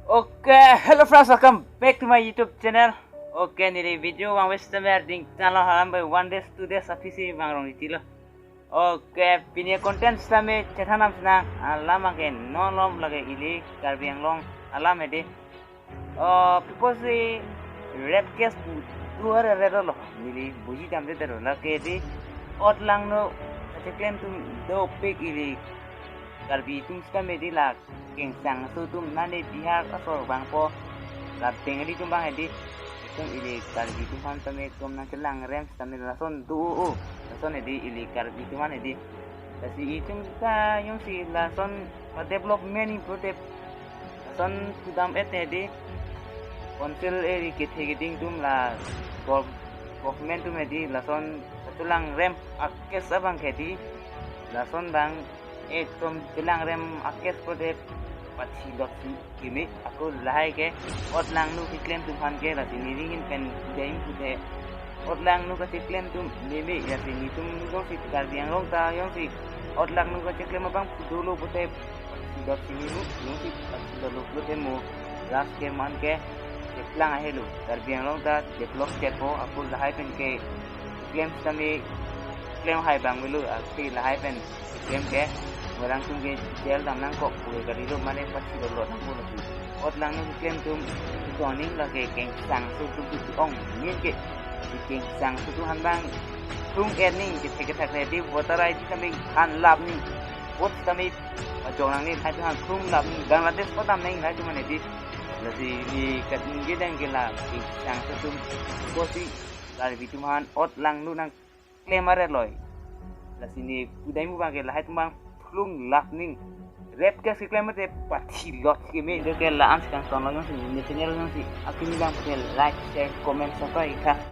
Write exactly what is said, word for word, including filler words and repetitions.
Okay, hello friends, welcome back to my YouTube channel. Okay, neli video vangve sitame arding tanglo, halam bai one days, two days aphi si vangrong titilo. Okay, pini content sitame chethan nang sinang alam abangke non malom lake ili Karbi Anglong alam hedi. Oh, people si rape case pu tu are rero lo. Neli buji damde dero lake di. Ot langno kacheklem atum dopik ili Karbi atum sitame di la kengsang aso atum, nane Bihar asor abangpo, la Bengali atum abang hedi. Itum ili Karbi atum aphan tame itum nangchelangrem sitame lason do o. Lason hedi ili Karbi atum aphan hedi. Lasi itum ta jongsi lason pa development improve, lason pudam et hedi. Council area kethe keding atum la gov-, government atum hedi lason kachelangrem a-case abangke di. Lason abang ekdom chelangrem a-case pulote pathilot si keme, ako lahai ke ot langno keklem atum aphan ke lasi neli ahin pen dei pute. Ot langno kacheklem atum meme, lasi netum jongsi Karbi Anglong ta jongsi ot langno kacheklem abang pu dolo pute pathilot si keme, jongsi pathilot lo pulote mo last ke man ke cheplang ahelo. Karbi Anglong ta develop chetpo, ako lahai pen keklem sitame klem hai abang avelo, ako lahai pen klem ke orang atum ke jail dam nangkok pu ke kalilo, mane pathilot lo nangpo lagi. Ot langno keklem atum toning lake kengsang aso atum tu ong min ke. Kengsang aso atum aphan abang thung er ning, kethe kethak hedi voter I D tame han lap ning, vote tame pajok nang ning, lahai atum aphan thung lap ning, Bangladesh ko dam ning lahai atum aphan hedi. Lasi neli kat ningje dang ke la kengsang aso atum pusi Karbi atum aphan ot langno nangklem are loi. Lasi neli pudam abangke lahai atum abang thung lap ning. Rape case keklem te pathilot keme. Video ke la-an si kangtonlo, jongsi neli channel jongsi akimi lang pute like, share, comment, subscribe tha.